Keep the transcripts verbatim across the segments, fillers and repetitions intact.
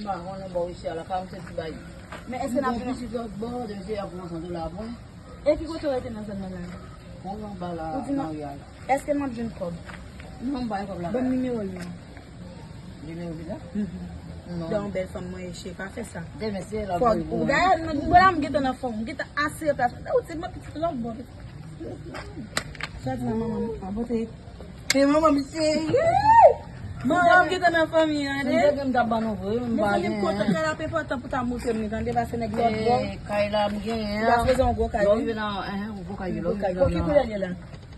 M pa konnen bò isi a la, pa m sezi bay. Men èske n ap jwenn pitit lòt bò, de se ap pran san dola pou mwen. E ki kote w rete nan zòn nan la? Ou anba la, ou di nan maryaj. Èske m ap jwenn kòb? Non, m pa gen kòb la. Ban m nimewo l non. Nimewo li la? Mhm. Non. Dè yon bèl fanm mwen ye, cheri, pa fè sa. Demen se la. Fò ou dayè, m la m gentan nan fanm, m gentan asire plas mwen. Ou ti mwen pitit lòt bò. Sòti nan manman m, a pote. Se manman m cheri. Manman m gentan nan fanmi an, de. M te gen m t ap ban nou vre, m pa gen. Mezanmi, m kontan, kay la ap enpòtan pou ta montre m li, tande, pase nèg lòt bò. E, kay la m genyen an. Ou pa bezwen yon gwo kay, wi. Lè w rive nan, enhen, yon gwo kay, lè w rive nan. Ki koulè l ye la?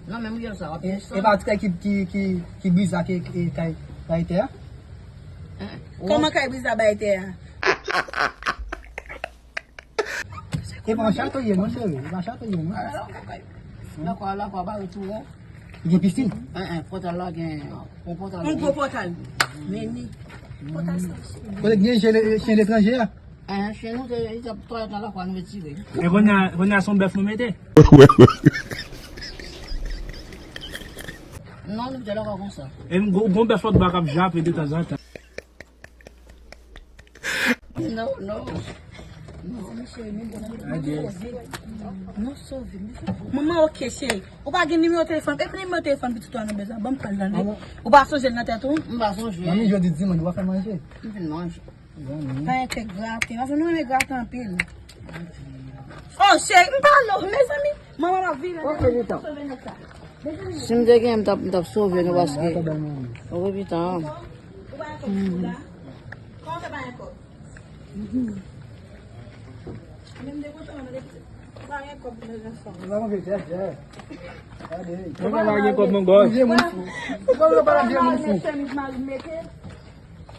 Non, men m gen sa, w ap gen sa. E pa ti kay ki, ki, ki, ki brize ak, e, e, kay, kay tè a? Kòman kay brize a bay tè a? E pa yon chato ye non, cheri. E pa yon chato ye non. Lakwa, lakwa, ba yo tou, wè. Gen pisin? Enhen, pòtal la gen, yon pòtal. Yon gwo pòtal. Men ni. Pòtal sa. Kote gen chen, chen letranje a? Enhen, chen nou te, li t ap twalèt nan lakwa, nou retire. E kounye a, kounye a se yon bèf nou mete? Non, nou te lakwa konsa. E m gon, gon bèf lòt bò k ap jape de tanzantan. Non, non. Non, mesye, nou bon. Adye. Nou sove, mesye. Manman, oke, cheri. Ou pa gen nimewo telefòn? Epi nimewo telefòn pitit ou a nou bezwen. Ban m pran l, tande. Ou pa sonje l nan tèt ou? M pa sonje. Manmi, jodi dimanch, ou pa fè manje? M fin manje. Pa enkyete grate. Paske nou renmen grate anpil. Oh, cheri, m pa non, mezanmi. Manman, m ap vire. Oke, Lita. Sove nèg sa. Si m te gen, m t ap, m t ap sove nou paske. Ou repitan. Ou pa gen kòb sou la? Kòman fè pa gen kòb? Menm de kote mwen mande pitit. Ou pa gen kòb pou manje ansanm. Ou pa gen kòb, mon gòj. Vye moun fou. Ou pa gen kòb, vye moun fou. Chemiz mari mete.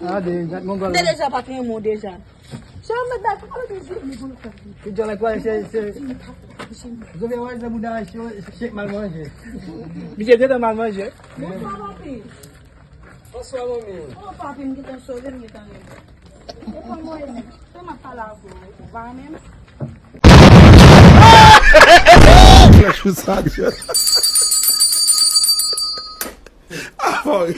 Gade, gade, mon gòj. M te deja pa t renmen w deja. Chè, ou mèt bay pou kòb, vye moun fou. Ki djòl ak wè, se, se. Zove wè, se bouda, se, se mal manje. Misye gentan mal manje. Bonswa, papi. Bonswa, manmi. Oh, papi, m gentan sove, m gentan rele. E pa mwen menm. Sa m ap pale avè w, ou pa menm? Flash ou sa, Dieu. Ah, bon.